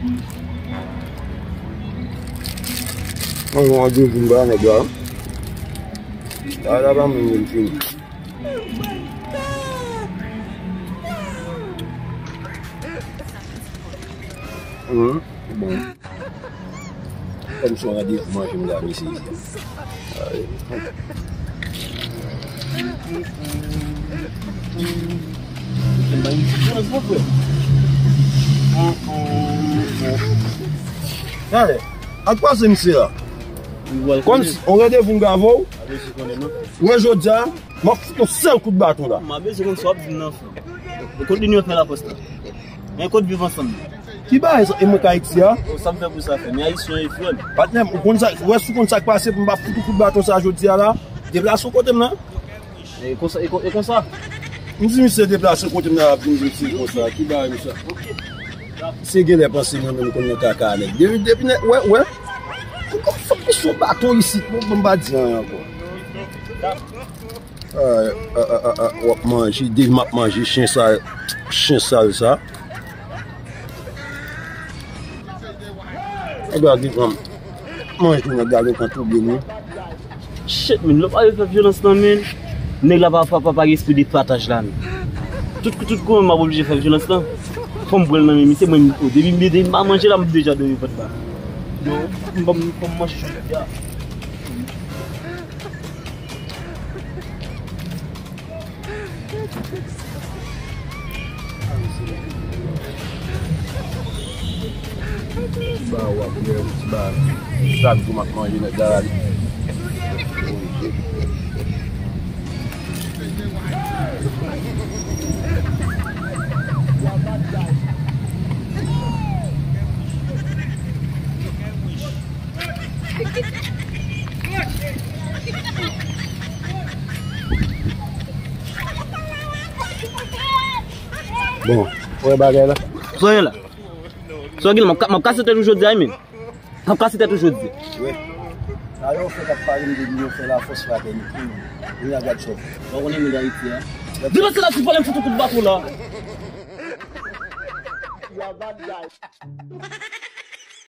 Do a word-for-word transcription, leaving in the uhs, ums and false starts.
Mwen gen randevou m ba nèg la. Talè la pa menm vin fini. Hum, bon. Kòm se yon randevou manje m la, mesye isit. Talè, ak pase misye la. Kòm si, yon randevou m gen avè w. Wè jodi a, m ap fout yon sèl kout baton la. M a bezwen konn sa w ap di m nan, frè. E kot linyon fè lapòs la? Men kot viv ansanm nan? Ki bagay sa? E mwen k Ayiti a? O, sa m fè pou sa fè? Men Ayisyen yo, frè m. Patnè m, ou konn sa, wè si w konn sa k pase pou m pa fout ou kout baton sa jodi a la? Deplase w kote m nan. E konsa, e kon-, e konsa? M di misye deplase w kote m nan, l ap vin jwe ti konsa. Ki bagay misye? Misye genlè panse mwen menm konn nan kaka nèg. Depi, depi nèg, wè, wè. Fòk misye yon baton isit, bon, bon, m pa di anyen ankò. Ah, ah, ah, ah, ah, w ap manje, depi m ap manje, chen sal, chen sal sa. Nèg la gen kòm manje tou, nèg la gen kòm touble nou. Shit, men, lè w pa vle fè vyolans lan, men, nèg la pa, pa, pa, pa gen espri de pataj la, men. Tout, tout kou, men, m ap oblije fè vyolans lan. Fò m pran l nan men misye, mwen, o debi, depi m pa manje la, m deja dòmi vant la. Yo, m, m, fò m manje jodi a. Ba w ap wè, ti ba, sa tou m ap manje nèt la, la. Bon, wè bagay la. Soyez là. Soyez là, m ap ka-, m ap kase tèt ou jodi a, men. M ap kase tèt ou jodi. Wi. Sa yo fè k ap pale m de li, yo fè lafòs fratènite. Kounye a gad chòf. Ou konnen moun Ayiti a. Depi se la ti pale m fout ou kout baton la. You are bad guy.